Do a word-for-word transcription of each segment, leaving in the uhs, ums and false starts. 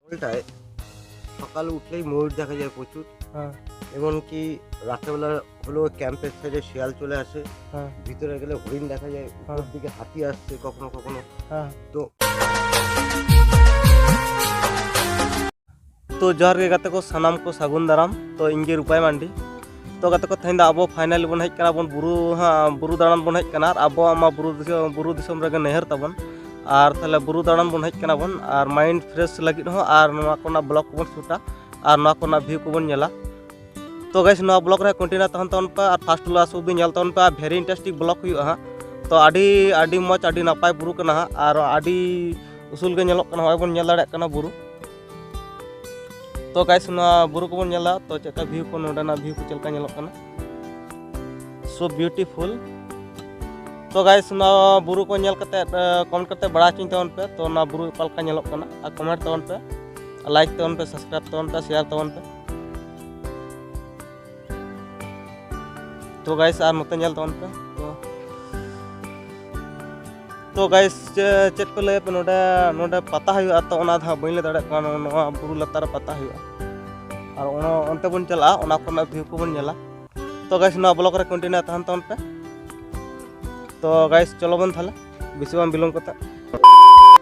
জঙ্গলটায় সকালে উঠলেই ময়ূর দেখা যায় প্রচুর। হ্যাঁ। এমনকি রাত্রেবেলা হলেও ক্যাম্পের সাইডে শিয়াল চলে আসে। হ্যাঁ। ভিতরে গেলে হরিণ দেখা যায়, উপর হ্যাঁ। দিকে হাতি আসছে কখনো কখনো। হ্যাঁ। তো তো ᱡᱚᱦᱟᱨ ᱜᱮ ᱜᱟᱛᱮ ᱠᱚ, ᱥᱟᱱᱟᱢ ᱠᱚ ᱥᱟᱹᱜᱩᱱ ᱫᱟᱨᱟᱢ᱾ ᱛᱚ ᱤᱧ ᱜᱮ ᱨᱩᱯᱟᱭ ᱢᱟᱱᱰᱤ᱾ ᱛᱚ ᱜᱟᱛᱮ ᱠᱚ, ᱛᱮᱦᱮᱧ ᱫᱚ ᱟᱵᱚ ᱯᱷᱟᱭᱱᱟᱞᱤ ᱵᱚᱱ ᱦᱮᱡ ᱠᱟᱱᱟ ᱵᱚᱱ ᱵᱩᱨᱩ, ᱦᱟᱸ, ᱵᱩᱨᱩ ᱫᱟᱬᱟᱱ ᱵᱚᱱ ᱦᱮᱡ ᱠᱟᱱᱟ᱾ ᱟᱨ ᱟᱵᱚᱣᱟᱜ ᱢᱟ ᱵᱩᱨᱩ ᱫᱤᱥᱚᱢ, ᱵᱩᱨᱩ ᱫᱤᱥᱚᱢ ᱨᱮᱜᱮ ᱱᱟᱹᱭᱦᱟᱹᱨ ᱛᱟᱵᱚᱱ᱾ ᱟᱨ ᱛᱟᱦᱞᱮ ᱵᱩᱨᱩ ᱫᱟᱬᱟᱱ ᱵᱚᱱ ᱦᱮᱡ ᱠᱟᱱᱟ ᱵᱚᱱ, ᱟᱨ ᱢᱟᱭᱤᱱᱰ ᱯᱷᱨᱮᱥ ᱞᱟᱹᱜᱤᱫ ᱦᱚᱸ, ᱟᱨ ᱱᱚᱣᱟ ᱠᱚᱨᱮᱱᱟᱜ ᱵᱞᱚᱜ ᱠᱚᱵᱚᱱ ᱥᱩᱴᱟ, ᱟᱨ ᱱᱚᱣᱟ ᱠᱚᱨᱮᱱᱟᱜ ᱵᱷᱤᱭᱩ ᱠᱚᱵᱚᱱ ᱧᱮᱞᱟ᱾ ᱛᱚ ᱜᱟᱭᱥ, ᱱᱚᱣᱟ ᱵᱞᱚᱜ ᱨᱮ ᱠᱚᱱᱴᱤᱱᱤᱭᱩ ᱛᱟᱦᱮᱱ ᱛᱟᱵᱚᱱ ᱯᱮ, ᱟᱨ ᱯᱷᱟᱥᱴ ᱞᱟᱥᱴ ᱚᱵᱫᱤ ᱧᱮᱞ ᱛᱟᱵᱚᱱ ᱯᱮ, ᱟᱨ ᱵᱷᱮᱨᱤ ᱤᱱᱴᱟᱨᱮᱥᱴᱤᱝ ᱵᱞᱚᱜ ᱦᱩᱭᱩᱜᱼᱟ ᱦᱟᱸᱜ᱾ ᱛᱚ ᱟᱹᱰᱤ ᱟᱹᱰᱤ ᱢᱚᱡᱽ, ᱟᱹᱰᱤ ᱱᱟᱯᱟᱭ ᱵᱩᱨᱩ ᱠᱟᱱᱟ ᱦᱟᱸᱜ, ᱟᱨ ᱟᱹᱰᱤ ᱩᱥᱩᱞ ᱜᱮ ᱧᱮᱞᱚᱜ ᱠᱟᱱᱟ, ᱱᱚᱜᱼᱚᱭ ᱵᱚᱱ ᱧᱮᱞ ᱫᱟᱲᱮᱭᱟᱜ ᱠᱟᱱᱟ ᱵᱩᱨᱩ᱾ ᱛᱚ ᱜᱟᱭᱥ, ᱱᱚᱣᱟ ᱵᱩᱨᱩ ᱠᱚᱵᱚᱱ ᱧᱮᱞᱟ, ᱛᱚ ᱪᱮᱫ ᱞᱮᱠᱟ ᱵᱷᱤᱭᱩ ᱠᱚ, ᱱᱚᱰᱮᱱᱟᱜ ᱵᱷᱤᱭᱩ ᱠᱚ ᱪᱮᱫ ᱞᱮᱠᱟ ᱧᱮᱞᱚᱜ ᱠᱟᱱᱟ, so beautiful᱾ ᱛᱚ ᱜᱟᱭᱥ, ᱱᱚᱣᱟ ᱵᱩᱨᱩ ᱠᱚ ᱧᱮᱞ ᱠᱟᱛᱮ, ᱠᱚᱢᱮᱱᱴ ᱠᱟᱛᱮ ᱵᱟᱲᱟᱭ ᱦᱚᱪᱚᱧ ᱛᱟᱵᱚᱱ ᱯᱮ, ᱛᱚ ᱱᱚᱣᱟ ᱵᱩᱨᱩ ᱚᱠᱟ ᱞᱮᱠᱟ ᱧᱮᱞᱚᱜ ᱠᱟᱱᱟ, ᱟᱨ ᱠᱚᱢᱮᱱᱴ ᱛᱟᱵᱚᱱ ᱯᱮ, ᱞᱟᱭᱤᱠ ᱛᱟᱵᱚᱱ ᱯᱮ, ᱥᱟᱵᱥᱠᱨᱟᱭᱤᱵ ᱛᱟᱵᱚᱱ ᱯᱮ, ᱥᱮᱭᱟᱨ ᱛᱟᱵᱚᱱ ᱯᱮ᱾ ᱛᱚ ᱜᱟᱭᱥ, ᱟᱨ ᱱᱚᱛᱮ ᱧᱮᱞ ᱛᱟᱵᱚᱱ ᱯᱮ᱾ ᱛᱚ, ᱛᱚ ᱜᱟᱭᱥ, ᱪᱮᱫ ᱯᱮ ᱞᱟᱹᱭᱟ ᱯᱮ, ᱱᱚᱰᱮ, ᱱᱚᱰᱮ ᱯᱟᱛᱟ ᱦᱩᱭᱩᱜᱼᱟ, ᱛᱚ ᱚᱱᱟ ᱫᱚ ᱦᱟᱸᱜ ᱵᱟᱹᱧ ᱞᱟᱹᱭ ᱫᱟᱲᱮᱭᱟᱜ ᱠᱟᱱᱟ, ᱱᱚᱣᱟ ᱵᱩᱨᱩ ᱞᱟᱛᱟᱨ ᱨᱮ ᱯᱟᱛᱟ ᱦᱩᱭᱩᱜᱼᱟ᱾ ᱟᱨ ᱚᱱᱟ, ᱚᱱᱛᱮ ᱵᱚᱱ ᱪᱟᱞᱟᱜᱼᱟ, ᱚᱱᱟ ᱠᱚᱨᱮᱱᱟᱜ ᱵᱷᱤᱭᱩ ᱠᱚᱵᱚᱱ ᱧᱮᱞᱟ᱾ ᱛᱚ ᱜᱟᱭᱥ, ᱱᱚᱣᱟ ᱵᱞᱚᱜ ᱨᱮ ᱠᱚᱱᱴᱤᱱᱤᱭᱩ ᱛᱟᱦᱮᱱ ᱛᱟᱵᱚᱱ ᱯᱮ᱾ ᱛᱚ ᱜᱟᱭᱥ, ᱪᱚᱞᱚ ᱵᱚᱱ ᱛᱟᱦᱞᱮ, ᱵᱮᱥᱤ ᱵᱟᱝ ᱵᱤᱞᱚᱢ ᱠᱟᱛᱮ᱾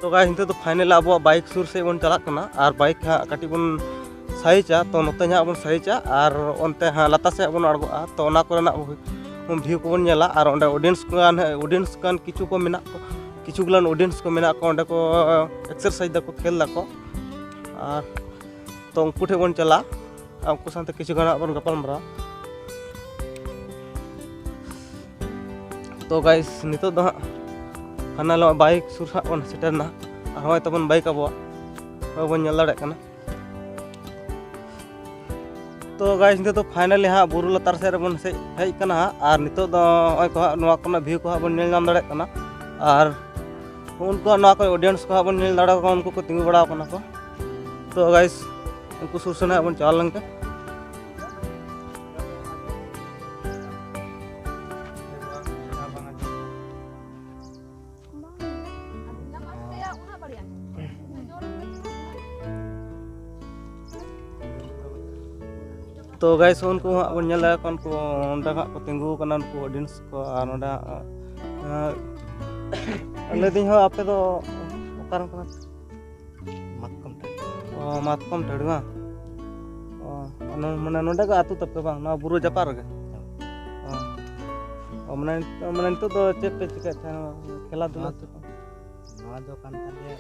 ᱛᱚ ᱜᱟᱭᱥ, ᱱᱤᱛᱚᱜ ᱫᱚ ᱯᱷᱟᱭᱱᱟᱞᱤ ᱟᱵᱚᱣᱟᱜ ᱵᱟᱭᱤᱠ ᱥᱩᱨ ᱥᱮᱫ ᱵᱚᱱ ᱪᱟᱞᱟᱜ ᱠᱟᱱᱟ, ᱟᱨ ᱵᱟᱭᱤᱠ ᱦᱟᱸᱜ ᱠᱟᱹᱴᱤᱡ ᱵᱚᱱ ᱥᱟᱭᱤᱡᱟ᱾ ᱛᱚ ᱱᱚᱛᱮ ᱦᱟᱸᱜ ᱵᱚᱱ ᱥᱟᱭᱤᱡᱟ, ᱟᱨ ᱚᱱᱛᱮ ᱦᱟᱸᱜ ᱞᱟᱛᱟᱨ ᱥᱮᱫ ᱵᱚᱱ ᱟᱬᱜᱚᱜᱼᱟ᱾ ᱛᱚ ᱚᱱᱟ ᱠᱚᱨᱮᱱᱟᱜ ᱵᱷᱤᱭᱩ ᱠᱚᱵᱚᱱ ᱧᱮᱞᱟ, ᱟᱨ ᱚᱸᱰᱮ ᱚᱰᱤᱭᱮᱱᱥ ᱠᱚ, ᱚᱰᱤᱭᱮᱱᱥ ᱠᱟᱱ ᱠᱤᱪᱷᱩ ᱠᱚ ᱢᱮᱱᱟᱜ ᱠᱚ, ᱠᱤᱪᱷᱩ ᱜᱩᱞᱟᱱ ᱚᱰᱤᱭᱮᱱᱥ ᱠᱚ ᱢᱮᱱᱟᱜ ᱠᱚᱣᱟ, ᱚᱸᱰᱮ ᱠᱚ ᱮᱠᱥᱟᱨᱥᱟᱭᱤᱡᱽ ᱫᱟᱠᱚ, ᱠᱷᱮᱞ ᱫᱟᱠᱚ᱾ ᱟᱨ ᱛᱚ ᱩᱱᱠᱩ ᱴᱷᱮᱱ ᱵᱚᱱ ᱪᱟᱞᱟᱜᱼᱟ, ᱟᱨ ᱩᱱᱠᱩ ᱥᱟᱶᱛᱮ ᱠᱤᱪᱷᱩ ᱜᱟᱱ ᱦᱟᱸᱜ ᱵᱚᱱ ᱜᱟᱯᱟᱞ ᱢᱟᱨᱟᱣᱟ᱾ ᱛᱚ ᱜᱟᱭᱥ, ᱱᱤᱛᱚᱜ ᱫᱚ ᱦᱟᱸᱜ ᱦᱟᱱᱟ ᱱᱚᱣᱟ ᱵᱟᱭᱤᱠ ᱥᱩᱨ ᱦᱟᱸᱜ ᱵᱚᱱ ᱥᱮᱴᱮᱨ ᱮᱱᱟ, ᱟᱨ ᱦᱚᱸᱜᱼᱚᱭ ᱛᱟᱵᱚᱱ ᱵᱟᱭᱤᱠ ᱟᱵᱚᱣᱟᱜ, ᱱᱚᱜᱼᱚᱭ ᱵᱚᱱ ᱧᱮᱞ ᱫᱟᱲᱮᱭᱟᱜ ᱠᱟᱱᱟ᱾ ᱛᱚ ᱜᱟᱭᱥ, ᱱᱤᱛᱚᱜ ᱫᱚ ᱯᱷᱟᱭᱱᱟᱞᱤ ᱦᱟᱸᱜ ᱵᱩᱨᱩ ᱞᱟᱛᱟᱨ ᱥᱮᱫ ᱨᱮᱵᱚᱱ ᱦᱮᱡ, ᱦᱮᱡ ᱠᱟᱱᱟ ᱦᱟᱸᱜ, ᱟᱨ ᱱᱤᱛᱚᱜ ᱫᱚ ᱱᱚᱜᱼᱚᱭ ᱠᱚ ᱦᱟᱸᱜ ᱱᱚᱣᱟ ᱠᱚᱨᱮᱱᱟᱜ ᱵᱷᱤᱭᱩ ᱠᱚ ᱦᱟᱸᱜ ᱵᱚᱱ ᱧᱮᱞ ᱧᱟᱢ ᱫᱟᱲᱮᱭᱟᱜ ᱠᱟᱱᱟ᱾ ᱟᱨ ᱩᱱᱠᱩᱣᱟᱜ ᱱᱚᱣᱟ ᱠᱚ ᱚᱰᱤᱭᱮᱱᱥ ᱠᱚ ᱦᱟᱸᱜ ᱵᱚᱱ ᱧᱮᱞ ᱫᱟᱲᱮᱭᱟᱠᱚ ᱠᱟᱱᱟ, ᱩᱱᱠᱩ ᱠᱚ ᱛᱤᱸᱜᱩ ᱵᱟᱲᱟ ᱟᱠᱟᱱᱟ ᱠᱚ᱾ ᱛᱚ ᱜᱟᱭᱥ, ᱩᱱᱠᱩ ᱥᱩᱨ ᱥᱮᱱ ᱦᱟᱸᱜ ᱵᱚᱱ ᱪᱟᱞᱟᱣ ᱞᱮᱱ ᱜᱮ᱾ ᱛᱚ ᱜᱟᱭᱥ, ᱩᱱᱠᱩ ᱦᱟᱸᱜ ᱵᱚᱱ ᱧᱮᱞ ᱫᱟᱲᱮᱭᱟᱜ ᱠᱟᱱᱟ, ᱩᱱᱠᱩ ᱚᱸᱰᱮ ᱦᱟᱸᱜ ᱠᱚ ᱛᱤᱸᱜᱩ ᱟᱠᱟᱱᱟ, ᱩᱱᱠᱩ ᱚᱰᱤᱭᱮᱱᱥ ᱠᱚ᱾ ᱟᱨ ᱱᱚᱰᱮ ᱦᱟᱸᱜ, ᱟᱸ, ᱞᱟᱹᱭᱫᱟᱹᱧ ᱦᱳ, ᱟᱯᱮ ᱫᱚ ᱚᱠᱟ ᱨᱮᱱ ᱠᱟᱱᱟ ᱯᱮ? ᱢᱟᱛᱠᱚᱢ ᱴᱟᱺᱰᱤ᱾ ᱚ, ᱢᱟᱛᱠᱚᱢ ᱴᱟᱺᱰᱤ ᱵᱟᱝ? ᱚ, ᱚᱱᱟ ᱢᱟᱱᱮ ᱱᱚᱰᱮ ᱜᱮ ᱟᱹᱛᱩ ᱛᱟᱯᱮ ᱵᱟᱝ, ᱱᱚᱣᱟ ᱵᱩᱨᱩ ᱡᱟᱯᱟᱜ ᱨᱮᱜᱮ? ᱚ᱾ ᱚ, ᱢᱟᱱᱮ ᱱᱤᱛᱚᱜ, ᱢᱟᱱᱮ ᱱᱤᱛᱚᱜ ᱫᱚ ᱪᱮᱫ ᱯᱮ ᱪᱤᱠᱟᱹᱭᱮᱫ ᱛᱟᱦᱮᱱᱟ? ᱠᱷᱮᱞᱟ ᱫᱷᱩᱞᱟ ᱱᱚᱣᱟ ᱥᱮ ᱫᱚ, ᱱᱚᱣᱟ ᱫᱚ ᱠᱟᱱ ᱛᱟᱞᱮᱭᱟ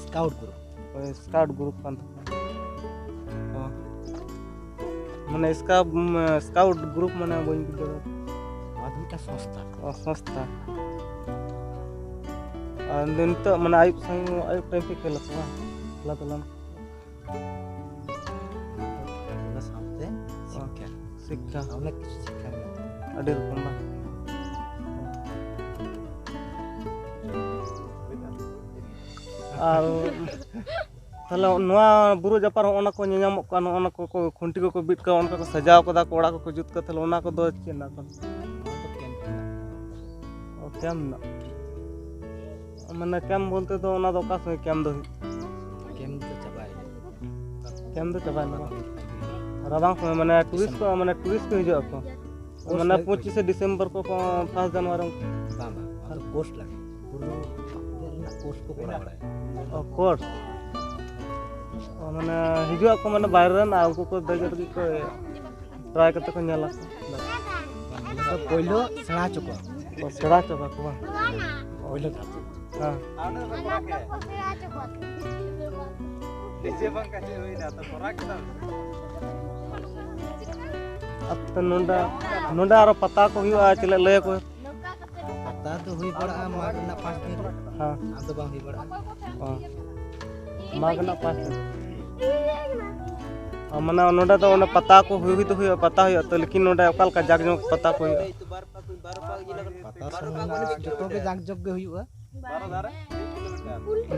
ᱥᱠᱟᱣᱩᱴ ᱜᱨᱩᱯ᱾ ᱳᱭ ᱥᱠᱟᱣᱩᱴ ᱜᱨᱩᱯ ᱠᱟᱱ ᱛᱟᱯᱮᱭᱟ᱾ ᱚ᱾ ᱢᱟᱱᱮ ᱥᱠᱟᱣ-, ᱩᱢ, ᱥᱠᱟᱣᱩᱴ ᱜᱨᱩᱯ ᱢᱟᱱᱮ ᱵᱟᱹᱧ ᱵᱩᱡᱷᱟᱹᱣ ᱫᱟᱲᱮᱭᱟᱜ᱾ ᱱᱚᱣᱟ ᱫᱚ ᱢᱤᱫᱴᱟᱝ ᱥᱚᱝᱥᱛᱷᱟ᱾ ᱚ, ᱥᱚᱝᱥᱛᱷᱟ᱾ ᱟᱨ ᱱᱤᱛᱚᱜ ᱢᱟᱱᱮ ᱟᱹᱭᱩᱵ ᱥᱚᱢᱚᱭ, ᱟᱹᱭᱩᱵ ᱴᱟᱭᱤᱢ ᱯᱮ ᱠᱷᱮᱞ ᱟᱠᱚ ᱵᱟᱝ? ᱠᱷᱮᱞᱟ ᱫᱷᱩᱞᱟ᱾ ᱚᱱᱟ ᱥᱟᱶᱛᱮ ᱚ, ᱥᱤᱠᱠᱷᱟ᱾ ᱥᱤᱠᱠᱷᱟ᱾ ᱚᱱᱮᱠ ᱠᱤᱪᱷᱩ ᱥᱤᱠᱠᱷᱟ ᱢᱮᱱᱟᱜᱼᱟ᱾ ᱟᱹᱰᱤ ᱨᱚᱠᱚᱢ ᱵᱟᱝ? ᱟᱨ ᱛᱟᱦᱞᱮ ᱱᱚᱣᱟ ᱵᱩᱨᱩ ᱡᱟᱯᱟᱜ ᱨᱮ ᱦᱚᱸᱜᱼᱚ ᱱᱟ ᱠᱚ ᱧᱮᱧᱟᱢᱚᱜ ᱠᱟᱱ, ᱱᱚᱜᱼᱚ ᱱᱟ ᱠᱚ, ᱠᱚ ᱠᱷᱩᱱᱴᱤ ᱠᱚᱠᱚ ᱵᱤᱫ ᱠᱟᱜᱼᱟ, ᱚᱱᱠᱟ ᱠᱚ ᱥᱟᱡᱟᱣ ᱠᱟᱫᱟ ᱠᱚ, ᱚᱲᱟᱜ ᱠᱚᱠᱚ ᱡᱩᱛ ᱠᱟᱫᱟ, ᱛᱟᱦᱞᱮ ᱚᱱᱟ ᱠᱚᱫᱚ ᱪᱮᱫ ᱨᱮᱱᱟᱜ ᱠᱟᱱᱟ? ᱱᱚᱣᱟ ᱫᱚ ᱠᱮᱢᱯ ᱨᱮᱱᱟᱜ᱾ ᱚ, ᱠᱮᱢᱯ ᱨᱮᱱᱟᱜ᱾ ᱢᱟᱱᱮ ᱠᱮᱢᱯ ᱵᱚᱞᱛᱮ ᱫᱚ ᱚᱱᱟ ᱫᱚ ᱚᱠᱟ ᱥᱚᱢᱚᱭ ᱠᱮᱢᱯ ᱫᱚ ᱦᱩᱭᱩᱜᱼᱟ? ᱠᱮᱢᱯ ᱫᱚ ᱪᱟᱵᱟᱭᱮᱱᱟ᱾ ᱠᱮᱢᱯ ᱫᱚ ᱪᱟᱵᱟᱭᱮᱱᱟ ᱵᱟᱝ? ᱨᱟᱵᱟᱝ ᱥᱚᱢᱚᱭ, ᱢᱟᱱᱮ ᱴᱩᱨᱤᱥᱴ ᱠᱚ, ᱢᱟᱱᱮ ᱴᱩᱨᱤᱥᱴ ᱠᱚ ᱦᱤᱡᱩᱜ ᱟᱠᱚ᱾ ᱠᱳᱨᱥ ᱢᱟᱱᱮ ᱞᱟᱹᱜᱤᱫ ᱯᱚᱸᱪᱤᱥᱮ ᱰᱤᱥᱮᱢᱵᱚᱨ ᱠᱚ, ᱠᱚ, ᱯᱷᱟᱥᱴ ᱡᱟᱱᱩᱣᱟᱨᱤ᱾ ᱵᱟᱝ, ᱵᱟᱝ, ᱚᱱᱟ ᱫᱚ ᱠᱳᱨᱥ ᱞᱟᱹᱜᱤᱫ᱾ ᱯᱩᱨᱟᱹ ᱤᱭᱟᱹ ᱨᱮᱱᱟᱜ ᱠᱳᱨᱥ ᱠᱚ ᱠᱚᱨᱟᱣ ᱵᱟᱲᱟᱭᱟ᱾ ᱚ, ᱠᱳᱨᱥ᱾ ᱚ, ᱢᱟᱱᱮ ᱦᱤᱡᱩᱜ ᱟᱠᱚ, ᱢᱟᱱᱮ ᱵᱟᱭᱨᱮ ᱨᱮᱱ, ᱟᱨ ᱩᱱᱠᱩ ᱠᱚ ᱫᱮᱡᱚᱜ ᱞᱟᱹᱜᱤᱫ ᱠᱚ ᱴᱨᱟᱭ ᱠᱟᱛᱮ ᱠᱚ ᱧᱮᱞᱟ᱾ ᱵᱟᱝ, ᱚᱸᱰᱮ ᱫᱚ ᱯᱳᱭᱞᱳ ᱥᱮᱬᱟ ᱦᱚᱪᱚ ᱠᱚᱣᱟ᱾ ᱚ, ᱥᱮᱬᱟ ᱦᱚᱪᱚ ᱠᱚᱣᱟ ᱠᱚ ᱵᱟᱝ? ᱯᱳᱭᱞᱳ ᱫᱷᱟᱯ᱾ ᱦᱮᱸ᱾ ᱟᱯᱮ ᱱᱚᱰᱮ, ᱱᱚᱰᱮ ᱟᱨᱚ ᱯᱟᱛᱟ ᱠᱚ ᱦᱩᱭᱩᱜᱼᱟ, ᱪᱮᱫ ᱞᱟᱹᱭ ᱟᱠᱚ? ᱯᱟᱛᱟ ᱫᱚ ᱦᱩᱭ ᱵᱟᱲᱟᱜᱼᱟ ᱢᱟᱜᱽ ᱨᱮᱱᱟᱜ ᱯᱟᱸᱪ ᱫᱤᱱ ᱨᱮ᱾ ᱦᱮᱸ᱾ ᱟᱫᱚ ᱵᱟᱝ ᱦᱩᱭ ᱵᱟᱲᱟᱜᱼᱟ᱾ ᱚ᱾ ᱢᱟᱜᱽ ᱨᱮᱱᱟᱜ ᱯᱟᱸᱪ ᱫᱤᱱ᱾ ᱚ, ᱢᱟᱱᱮ ᱱᱚᱰᱮ ᱫᱚ ᱚᱱᱮ ᱯᱟᱛᱟ ᱠᱚ ᱦᱩᱭ ᱫᱚ ᱦᱩᱭᱩᱜᱼᱟ, ᱯᱟᱛᱟ ᱦᱩᱭᱩᱜᱼᱟ ᱛᱚ, ᱞᱮᱠᱤᱱ ᱱᱚᱰᱮ ᱚᱠᱟ ᱞᱮᱠᱟ ᱡᱟᱠ ᱡᱚᱢᱚᱠ ᱯᱟᱛᱟ ᱠᱚ ᱦᱩᱭᱩᱜᱼᱟ? ᱯᱟᱛᱟ ᱥᱚᱢᱚᱭ ᱢᱟᱱᱮ ᱡᱚᱛᱚ ᱜᱮ ᱡᱟᱠ ᱡᱚᱢᱚᱠ ᱜᱮ ᱦᱩᱭᱩᱜᱼᱟ᱾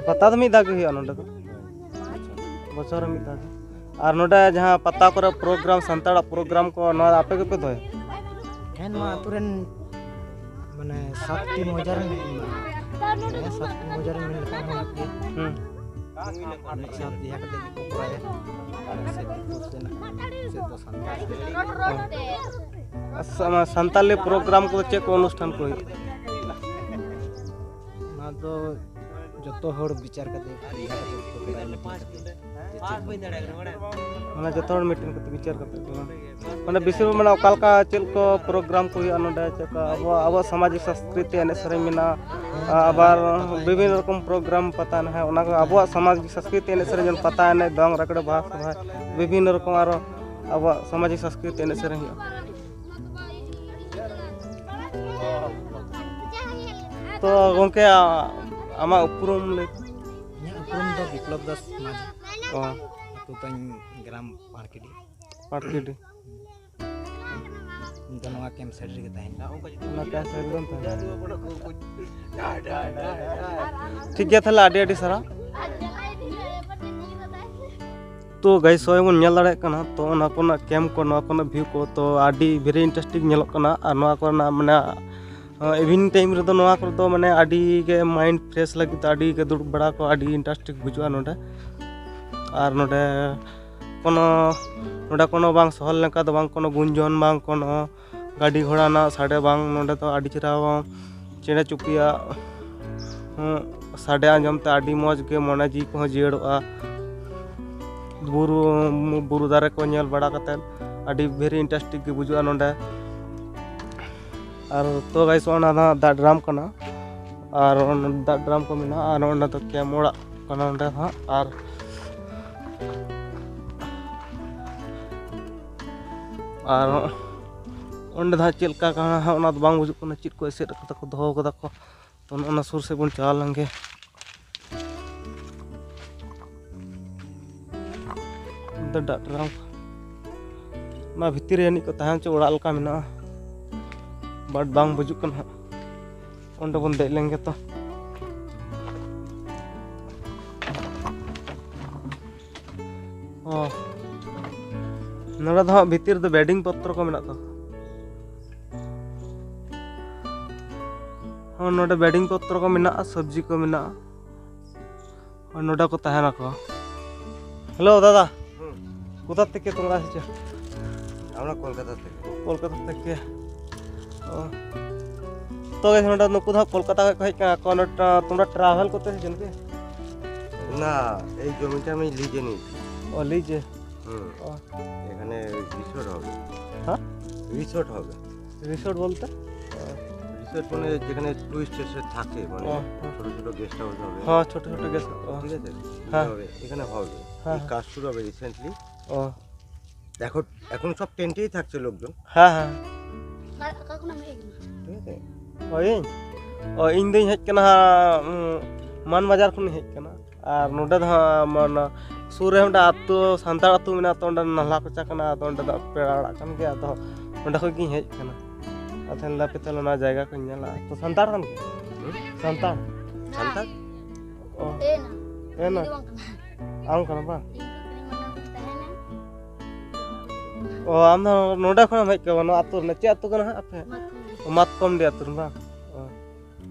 ᱯᱟᱛᱟ ᱫᱚ ᱢᱤᱫ ᱫᱷᱟᱣ ᱜᱮ ᱦᱩᱭᱩᱜᱼᱟ ᱱᱚᱰᱮ ᱫᱚ? ᱵᱚᱪᱷᱚᱨ ᱨᱮ ᱢᱤᱫ ᱫᱷᱟᱣ ᱜᱮ᱾ ᱟᱨ ᱱᱚᱰᱮ ᱡᱟᱦᱟᱸ ᱯᱟᱛᱟ ᱠᱚᱨᱮ ᱯᱨᱳᱜᱨᱟᱢ, ᱥᱟᱱᱛᱟᱲᱟᱜ ᱯᱨᱳᱜᱨᱟᱢ ᱠᱚ, ᱱᱚᱣᱟ ᱫᱚ ᱟᱯᱮ ᱜᱮᱯᱮ ᱫᱚᱦᱚᱭᱟ? ᱦᱮᱸ, ᱱᱚᱣᱟ ᱟᱹᱛᱩ ᱨᱮᱱ ᱢᱟᱱᱮ ᱥᱟᱛᱴᱤ ᱢᱚᱡᱟ ᱨᱮᱱ, ᱦᱮᱸ, ᱥᱟᱛᱴᱤ ᱢᱚᱡᱟ ᱨᱮᱱ ᱢᱮᱱ ᱞᱮᱠᱷᱟᱱ ᱦᱚᱸ ᱦᱩᱭᱩᱜ ᱜᱮᱭᱟ᱾ ᱦᱩᱸ᱾ ᱢᱤᱫ ᱥᱟᱶᱛᱮ ᱡᱟᱦᱟᱸ ᱠᱟᱛᱮ ᱜᱮᱠᱚ ᱠᱚᱨᱟᱣᱟ᱾ ᱥᱮ ᱫᱤᱠᱩ ᱥᱮᱱᱟᱜ ᱥᱮ ᱫᱚ ᱥᱟᱱᱛᱟᱲ ᱥᱮᱱᱟᱜ᱾ ᱟᱪᱪᱷᱟ, ᱚᱱᱟ ᱥᱟᱱᱛᱟᱞᱤ ᱯᱨᱳᱜᱨᱟᱢ ᱠᱚᱫᱚ ᱪᱮᱫ ᱠᱚ ᱚᱱᱩᱥᱴᱷᱟᱱ ᱠᱚ ᱦᱩᱭᱩᱜᱼᱟ? ᱚᱱᱟ ᱫᱚ ᱡᱚᱛᱚ ᱦᱚᱲ ᱵᱤᱪᱟᱨ ᱠᱟᱛᱮ, ᱵᱤᱪᱟᱨ ᱠᱟᱛᱮ ᱠᱚ ᱠᱚᱨᱟᱣᱟ, ᱢᱤᱫᱴᱮᱱ ᱠᱟᱛᱮ᱾ ᱡᱮ ᱪᱮᱫ ᱵᱚᱱ ᱢᱟᱱᱮ ᱡᱚᱛᱚ ᱦᱚᱲ ᱢᱤᱫᱴᱮᱱ ᱠᱟᱛᱮ ᱵᱤᱪᱟᱨ ᱠᱟᱛᱮ ᱠᱚ, ᱢᱟᱱᱮ ᱵᱮᱥᱤᱨ ᱵᱷᱟᱜᱽ ᱢᱟᱱᱮ ᱚᱠᱟ ᱞᱮᱠᱟ ᱪᱮᱫ ᱠᱚ ᱯᱨᱳᱜᱨᱟᱢ ᱠᱚ ᱦᱩᱭᱩᱜᱼᱟ ᱱᱚᱰᱮ, ᱪᱮᱫ ᱞᱮᱠᱟ ᱟᱵᱚᱣᱟᱜ, ᱟᱵᱚᱣᱟᱜ ᱥᱟᱢᱟᱡᱤᱠ ᱥᱚᱝᱥᱠᱨᱤᱛᱤ ᱮᱱᱮᱡ ᱥᱮᱨᱮᱧ ᱢᱮᱱᱟᱜᱼᱟ, ᱟᱵᱟᱨ ᱵᱤᱵᱷᱤᱱᱱᱚ ᱨᱚᱠᱚᱢ ᱯᱨᱳᱜᱨᱟᱢ ᱯᱟᱛᱟ ᱱᱟᱦᱟᱜ, ᱚᱱᱟ ᱠᱚ ᱟᱵᱚᱣᱟᱜ ᱥᱟᱢᱟᱡᱤᱠ ᱥᱚᱝᱥᱠᱨᱤᱛᱤ ᱮᱱᱮᱡ ᱥᱮᱨᱮᱧ, ᱡᱮᱢᱚᱱ ᱯᱟᱛᱟ ᱮᱱᱮᱡ, ᱫᱚᱝ, ᱨᱟᱜᱽᱲᱮ, ᱵᱟᱦᱟ ᱥᱚᱨᱦᱟᱭ, ᱵᱤᱵᱷᱤᱱᱱᱚ ᱨᱚᱠᱚᱢ ᱟᱨᱚ ᱟᱵᱚᱣᱟᱜ ᱥᱟᱢᱟᱡᱤᱠ ᱥᱚᱝᱥᱠᱨᱤᱛᱤ ᱮᱱᱮᱡ ᱥᱮᱨᱮᱧ ᱦᱩᱭᱩᱜᱼᱟ᱾ ᱛᱚ ᱜᱚᱢᱠᱮ, ᱟ-, ᱟᱢᱟᱜ ᱩᱯᱨᱩᱢ ᱞᱟᱹᱭ? ᱤᱧᱟᱹᱜ ᱩᱯᱨᱩᱢ ᱫᱚ ᱵᱤᱯᱞᱚᱵ ᱫᱟᱥ ᱢᱟᱹᱡᱷᱤ᱾ ᱚ᱾ ᱟᱹᱛᱩ ᱛᱟᱹᱧ ᱜᱨᱟᱢ ᱯᱟᱲᱠᱤᱰᱤ᱾ ᱯᱟᱲᱠᱤᱰᱤ᱾ ᱤᱧ ᱫᱚ ᱱᱚᱣᱟ ᱠᱮᱢᱯ ᱥᱟᱭᱤᱰ ᱨᱮᱜᱮ ᱛᱟᱦᱮᱱᱟ᱾ ᱚᱱᱟ ᱠᱮᱢᱯ ᱥᱟᱭᱤᱰ ᱨᱮᱢ ᱛᱟᱦᱮᱱᱟ᱾ ᱴᱷᱤᱠ ᱜᱮᱭᱟ, ᱛᱟᱦᱞᱮ ᱟᱹᱰᱤ ᱟᱹᱰᱤ ᱥᱟᱨᱦᱟᱣ᱾ ᱛᱚ ᱜᱟᱭᱥ, ᱥᱚᱭ ᱵᱚᱱ ᱧᱮᱞ ᱫᱟᱲᱮᱭᱟᱜ ᱠᱟᱱᱟ, ᱛᱚ ᱚᱱᱟ ᱠᱚᱨᱮᱱᱟᱜ ᱠᱮᱢᱯ ᱠᱚ, ᱱᱚᱣᱟ ᱠᱚᱨᱮᱱᱟᱜ ᱵᱷᱤᱭᱩ ᱠᱚ, ᱛᱚ ᱟᱹᱰᱤ very interesting ᱧᱮᱞᱚᱜ ᱠᱟᱱᱟ᱾ ᱟᱨ ᱱᱚᱣᱟ ᱠᱚᱨᱮᱱᱟᱜ ᱢᱟᱱᱮ ᱤᱵᱷᱤᱱᱤᱝ ᱴᱟᱭᱤᱢ ᱨᱮᱫᱚ ᱱᱚᱣᱟ ᱠᱚᱨᱮ ᱫᱚ ᱢᱟᱱᱮ ᱟᱹᱰᱤ ᱜᱮ ᱢᱟᱭᱤᱱᱰ ᱯᱷᱨᱮᱥ ᱞᱟᱹᱜᱤᱫ ᱫᱚ ᱟᱹᱰᱤ ᱜᱮ ᱫᱩᱲᱩᱵ ᱵᱟᱲᱟ ᱠᱚ ᱟᱹᱰᱤ ᱤᱱᱴᱟᱨᱮᱥᱴᱤᱝ ᱵᱩᱡᱩᱜᱼᱟ ᱱᱚᱰᱮ᱾ ᱟᱨ ᱱᱚᱰᱮ ᱠᱳᱱᱳ, ᱱᱚᱰᱮ ᱠᱳᱱᱳ ᱵᱟᱝ ᱥᱚᱦᱚᱨ ᱞᱮᱠᱟ ᱫᱚ ᱵᱟᱝ, ᱠᱳᱱᱳ ᱜᱩᱧᱡᱚᱱ ᱵᱟᱝ, ᱠᱳᱱᱳ ᱜᱟᱹᱰᱤ ᱜᱷᱚᱲᱟ ᱨᱮᱱᱟᱜ ᱥᱟᱰᱮ ᱵᱟᱝ, ᱱᱚᱰᱮ ᱫᱚ ᱟᱹᱰᱤ ᱪᱮᱦᱨᱟ ᱪᱮᱬᱮ ᱪᱩᱯᱲᱤᱭᱟᱜ, ᱦᱩᱸ, ᱥᱟᱰᱮ ᱟᱸᱡᱚᱢ ᱛᱮ ᱟᱹᱰᱤ ᱢᱚᱡᱽ ᱜᱮ ᱢᱚᱱᱮ ᱡᱤᱣᱤ ᱠᱚᱦᱚᱸ ᱡᱤᱭᱟᱹᱲᱚᱜᱼᱟ᱾ ᱵᱩᱨᱩ, ᱵᱩᱨᱩ ᱫᱟᱨᱮ ᱠᱚ ᱧᱮᱞ ᱵᱟᱲᱟ ᱠᱟᱛᱮᱫ ᱟᱹᱰᱤ very interesting ᱜᱮ ᱵᱩᱡᱩᱜᱼᱟ ᱱᱚᱰᱮ᱾ ᱟᱨ ᱛᱚ ᱜᱟᱭᱥ, ᱚᱱᱟ ᱫᱚ ᱦᱟᱸᱜ ᱫᱟᱜ ᱰᱨᱟᱢ ᱠᱟᱱᱟ, ᱟᱨ ᱚᱱᱟ ᱫᱟᱜ ᱰᱨᱟᱢ ᱠᱚ ᱢᱮᱱᱟᱜᱼᱟ, ᱟᱨ ᱚᱸᱰᱮ ᱫᱚ ᱠᱮᱢ ᱚᱲᱟᱜ ᱠᱟᱱᱟ ᱚᱸᱰᱮ ᱫᱚ ᱦᱟᱸᱜ᱾ ᱟᱨ, ᱟᱨ ᱚᱸᱰᱮ ᱫᱚ ᱦᱟᱸᱜ ᱪᱮᱫ ᱞᱮᱠᱟ ᱠᱟᱱᱟ ᱦᱟᱸᱜ, ᱚᱱᱟ ᱫᱚ ᱵᱟᱝ ᱵᱩᱡᱩᱜ ᱠᱟᱱᱟ, ᱪᱮᱫ ᱠᱚ ᱮᱥᱮᱫ ᱠᱟᱫᱟ ᱠᱚ, ᱫᱚᱦᱚ ᱠᱟᱫᱟ ᱠᱚ᱾ ᱛᱚ ᱱᱚᱜᱼᱚ ᱱᱟ ᱥᱩᱨ ᱥᱮᱫ ᱵᱚᱱ ᱪᱟᱞᱟᱣ ᱞᱮᱱ ᱜᱮ᱾ ᱚᱱᱛᱮ ᱫᱟᱜ ᱴᱟᱨᱟᱢ᱾ ᱚᱱᱟ ᱵᱷᱤᱛᱤᱨ ᱨᱮ ᱡᱟᱹᱱᱤᱡ ᱠᱚ ᱛᱟᱦᱮᱸ ᱦᱚᱪᱚ ᱚᱲᱟᱜ ᱞᱮᱠᱟ ᱢᱮᱱᱟᱜᱼᱟ, but ᱵᱟᱝ ᱵᱩᱡᱩᱜ ᱠᱟᱱᱟ ᱦᱟᱸᱜ᱾ ᱚᱸᱰᱮ ᱵᱚᱱ ᱫᱮᱡ ᱞᱮᱱ ᱜᱮ ᱛᱚ᱾ ᱚ, ᱱᱚᱰᱮ ᱫᱚ ᱦᱟᱸᱜ ᱵᱷᱤᱛᱤᱨ ᱫᱚ ᱵᱮᱰᱤᱝ ᱯᱚᱛᱨᱚ ᱠᱚ ᱢᱮᱱᱟᱜ ᱛᱚ᱾ ᱦᱚᱸ, ᱱᱚᱰᱮ ᱵᱮᱰᱤᱝ ᱯᱚᱛᱨᱚ ᱠᱚ ᱢᱮᱱᱟᱜᱼᱟ, ᱥᱚᱵᱽᱡᱤ ᱠᱚ ᱢᱮᱱᱟᱜᱼᱟ᱾ ও, নোডা কোথায় না কো? হ্যালো দাদা, হুম। কোথা থেকে তোমরা এসেছো? আমরা কলকাতা থেকে। কলকাতা থেকে। ও। তো এই নোডা নো কোথাও কলকাতা থেকে হয়ে কোনো টা-, তোমরা ট্রাভেল করতে এসেছো নাকি? না, এই জমিটা আমি লিজে নিয়েছি। ও, লিজে? হুম। ও। এখানে রিসোর্ট হবে। হ্যাঁ? রিসোর্ট হবে। রিসোর্ট বলতে? রিসোর্ট মানে যেখানে টুরিস্ট এসে থাকে, মানে ও, হুম। ছোট ছোট গেস্ট হাউস হবে। হ্যাঁ, ছোট ছোট গেস্ট, ও। ঠিক আছে? হ্যাঁ। হবে, এখানে হবে। হ্যাঁ, এই হ্যাঁ। কাজ শুরু হবে রিসেন্টলি। ও। দেখো, এখন সব টেন্টেই থাকছে লোকজন। ᱦᱮᱸ, ᱦᱮᱸ᱾ ᱴᱷᱤᱠ ᱟᱪᱷᱮ? ᱚ, ᱤᱧ? ᱚ, ᱤᱧ ᱫᱚᱧ ᱦᱮᱡ ᱠᱟᱱᱟ ᱦᱟᱸᱜ, ᱩᱸ, ᱢᱟᱱ ᱵᱟᱡᱟᱨ ᱠᱷᱚᱱᱤᱧ ᱦᱮᱡ ᱠᱟᱱᱟ᱾ ᱟᱨ ᱱᱚᱰᱮ ᱫᱚ ᱦᱟᱸᱜ, ᱢᱟᱱᱮ, ᱥᱩᱨ ᱨᱮ ᱢᱤᱫᱴᱟᱝ ᱟᱹᱛᱩ, ᱥᱟᱱᱛᱟᱲ ᱟᱹᱛᱩ ᱢᱮᱱᱟᱜᱼᱟ, ᱛᱚ ᱚᱸᱰᱮ ᱱᱟᱞᱦᱟ ᱠᱚᱪᱟ ᱠᱟᱱᱟ, ᱟᱫᱚ ᱚᱸᱰᱮ ᱫᱚ ᱯᱮᱲᱟ ᱚᱲᱟᱜ ᱠᱟᱱ ᱜᱮᱭᱟ, ᱟᱫᱚ ᱚᱸᱰᱮ ᱠᱷᱚᱱ ᱜᱤᱧ ᱦᱮᱡ ᱠᱟᱱᱟ᱾ ᱟᱫᱚ ᱞᱟᱯᱮ ᱛᱟᱦᱞᱮ ᱚᱱᱟ ᱡᱟᱭᱜᱟ ᱠᱚᱧ ᱧᱮᱞᱟ᱾ ᱛᱚ ᱥᱟᱱᱛᱟᱲ ᱠᱟᱱ ᱜᱮᱭᱟ? ᱦᱩᱸ? ᱥᱟᱱᱛᱟᱲ? ᱥᱟᱱᱛᱟᱲ? ᱚ᱾ ᱮᱱᱟ᱾ ᱮᱱᱟ? ᱤᱧ ᱫᱚ ᱵᱟᱝ ᱠᱟᱱᱟ᱾ ᱟᱢ ᱠᱟᱱᱟ ᱵᱟᱝ? ᱤᱧ ᱫᱚ ᱛᱤᱱᱟᱹᱜ ᱢᱟᱨᱟᱝ ᱠᱷᱚᱱ ᱛᱟᱦᱮᱱᱟ᱾ ᱚ, ᱟᱢ ᱫᱚ ᱱᱚᱰᱮ ᱠᱷᱚᱱ ᱮᱢ ᱦᱮᱡ ᱠᱟᱱᱟ, ᱱᱚᱣᱟ ᱟᱹᱛᱩ ᱨᱮᱱᱟᱜ? ᱪᱮᱫ ᱟᱹᱛᱩ ᱠᱟᱱᱟ ᱦᱟᱸᱜ ᱟᱯᱮ? ᱢᱟᱛᱠᱚᱢᱰᱤ᱾ ᱚ, ᱢᱟᱛᱠᱚᱢᱰᱤ ᱟᱹᱛᱩ ᱨᱮᱱ ᱵᱟᱝ? ᱚ᱾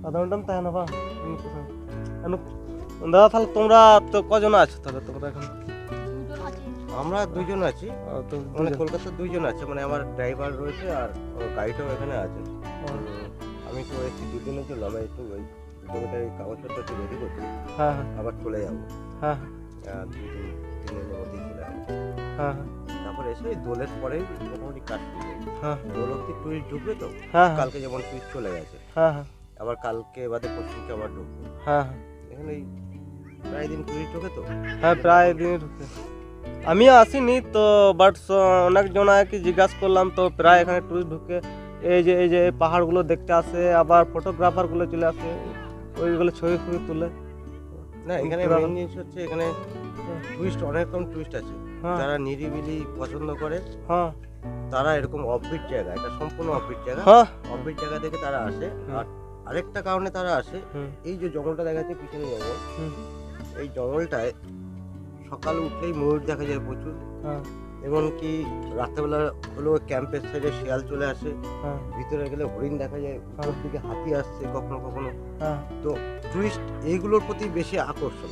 ᱟᱫᱚ ᱚᱸᱰᱮᱢ ᱛᱟᱦᱮᱱᱟ ᱵᱟᱝ? ᱩᱱᱠᱩ ᱥᱟᱶ᱾ ᱟᱨ ᱱᱩᱠ-, ᱫᱟᱫᱟ, ᱛᱟᱦᱞᱮ ᱛᱳᱢᱨᱟ ᱛᱚ ᱠᱚᱡᱚᱱᱟ ᱟᱪᱷᱚ ᱛᱟᱦᱞᱮ ᱛᱳᱢᱨᱟ ᱮᱠᱷᱚᱱ? ᱫᱩᱡᱚᱱ ᱟᱪᱷᱮ᱾ ᱟᱢᱨᱟ ᱫᱩᱡᱚᱱ ᱟᱪᱷᱮ᱾ ᱚ, ᱛᱚ ᱢᱟᱱᱮ ᱫᱩᱡᱚᱱ। কলকাতা দুইজন আছে, মানে আমার ড্রাইভার রয়েছে আর ও গাইডও এখানে আছে। ও। হুম, আমি তো একটু দুদিনের জন্য, আমি একটু ওই ডকুমেন্টারি কাগজপত্র একটু রেডি করছি, হ্যাঁ, হ্যাঁ। আবার চলে যাবো। হ্যাঁ, হ্যাঁ। আহ, দুই দিন, তিন দিনের মধ্যেই চলে যাবো। হ্যাঁ, হ্যাঁ। তারপরে এসে ওই দোলের পরেই মোটামুটি কাজ শুরু হবে। হ্যাঁ, হ্যাঁ। দোল অব্দি টুরিস্ট ঢুকবে তো? হ্যাঁ, হ্যাঁ। কালকে যেমন টুরিস্ট চলে গেছে। হ্যাঁ, হ্যাঁ। আবার কালকে বাদে পরশুদিনকে আবার ঢুকবে। হ্যাঁ, হ্যাঁ। এখানে এই প্রায় দিন টুরিস্ট ঢোকে তো। হ্যাঁ, প্রায় দিনই ঢুকে। আমিও আসিনি তো, বাট স-, অনেকজন আর কি জিজ্ঞাসা করলাম, তো প্রায় এখানে টুরিস্ট ঢুকে। এই যে, এই যে এই পাহাড়গুলো দেখতে আসে, আবার ফটোগ্রাফারগুলো চলে আসে, ওইগুলো ছবি ফবি তুলে। না, এখানে পুরা মেইন জিনিস হচ্ছে এখানে হ্যাঁ। টুরিস্ট, অনেক রকম টুরিস্ট আছে। হ্যাঁ। যারা নিরিবিলি পছন্দ করে, হ্যাঁ। তারা এরকম অফবিট জায়গা, এটা সম্পূর্ণ অফবিট জায়গা। হ্যাঁ। অফবিট জায়গা থেকে তারা আসে। হুম। আর আরেকটা কারণে তারা আসে, হুম। এই যে জঙ্গলটা দেখা যাচ্ছে পিছনে জঙ্গল, হুম। এই জঙ্গলটায় সকালে উঠলেই ময়ূর দেখা যায় প্রচুর। হ্যাঁ। এমনকি রাত্রেবেলা হলেও ক্যাম্পের সাইডে শিয়াল চলে আসে, হ্যাঁ। ভিতরে গেলে হরিণ দেখা যায়, উপর হ্যাঁ। দিকে হাতি আসছে কখনো কখনো। হ্যাঁ। তো টুরিস্ট এইগুলোর প্রতি বেশি আকর্ষণ।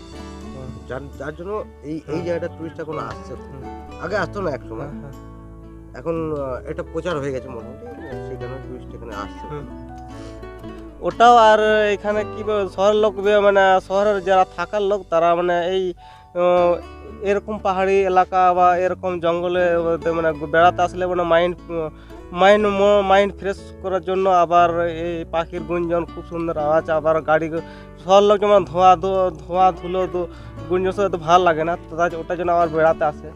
যার যার জন্য এই এই হুম। জায়গাটা টুরিস্ট এখন আসছে। হুম। আগে আসতো না এক সময়। হ্যাঁ, হ্যাঁ। এখন আহ, এটা প্রচার হয়ে গেছে মোটামুটি, সেই কারণে টুরিস্ট এখানে আসছে। হুম। ওটাও আর এখানে কি বল-, শহরের লোক বে-, মানে শহরের যারা থাকার লোক, তারা মানে এই আহ, এরকম পাহাড়ি এলাকা বা এরকম জঙ্গলে ওদের মানে বেড়াতে আসলে মানে মাইন্ড মাইন্ড মাইন্ড ফ্রেশ করার জন্য আবার এই পাখির গুঞ্জন, খুব সুন্দর আওয়াজ, আবার গাড়ি, শহর লোক যেমন ধোঁয়া ধো- ধোঁয়া ধুলো ধু- গুঞ্জন, সব তো ভালো লাগে না, তো তাই ওটার জন্য আবার বেড়াতে আসে।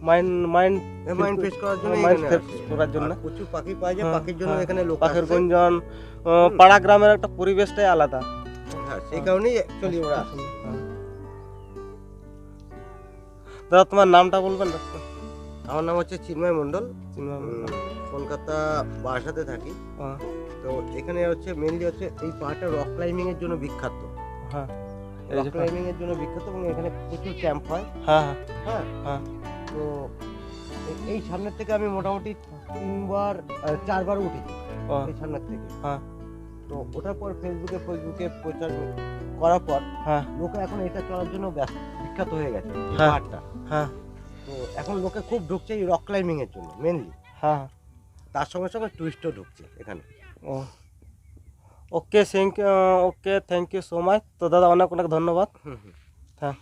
মাইন্ড মাইন্ড মাইন্ড ফ্রেশ করার জন্য মাইন্ড এখানে ফ্রেশ আসে। করার জন্য। আর প্রচুর পাখি পাওয়া যায়, হ্যাঁ, পাখির জন্য হ্যাঁ। এখানে লোক পাখির আসে। গুঞ্জন, আহ, পাড়া গ্রামের একটা পরিবেশটাই আলাদা। হ্যাঁ, সেই কারণেই অ্যাকচুয়ালি ওরা আসে। হ্যাঁ। দাদা, তোমার নামটা বলবেন, দাদা? আমার নাম হচ্ছে চিন্ময় মণ্ডল। চিন্ময় মণ্ডল। উম, কলকাতা বারাসাতে থাকি। হ্যাঁ, তো এখানে হচ্ছে মেইনলি হচ্ছে এই পাহাড়টা রক ক্লাইম্বিং এর জন্য বিখ্যাত। হ্যাঁ। এই রক যে ক্লাইম্বিং এর জন্য বিখ্যাত এবং এখানে প্রচুর ক্যাম্প হয়। হ্যাঁ, হ্যাঁ, হ্যাঁ, হ্যাঁ। তো এ- এই সামনের থেকে আমি মোটামুটি তিনবার আহ, চারবার উঠেছি ও, এই সামনের থেকে। হ্যাঁ, তো ওটার পর ফেসবুকে ফেসবুকে প্রচার করার পর হ্যাঁ, লোকে এখন এটা চড়ার জন্য ব্যস্ত, বিখ্যাত হয়ে গেছে এই হ্যাঁ। পাহাড়টা। হ্যাঁ। তো এখন লোকে খুব ঢুকছে এই রক ক্লাইম্বিং এর জন্য মেইনলি, হ্যাঁ, হ্যাঁ। তার সঙ্গে সঙ্গে টুরিস্টও ঢুকছে এখানে। ও, okay, thank you, okay, thank you so much. তো দাদা, অনেক অনেক ধন্যবাদ। হুম, হুম। হ্যাঁ।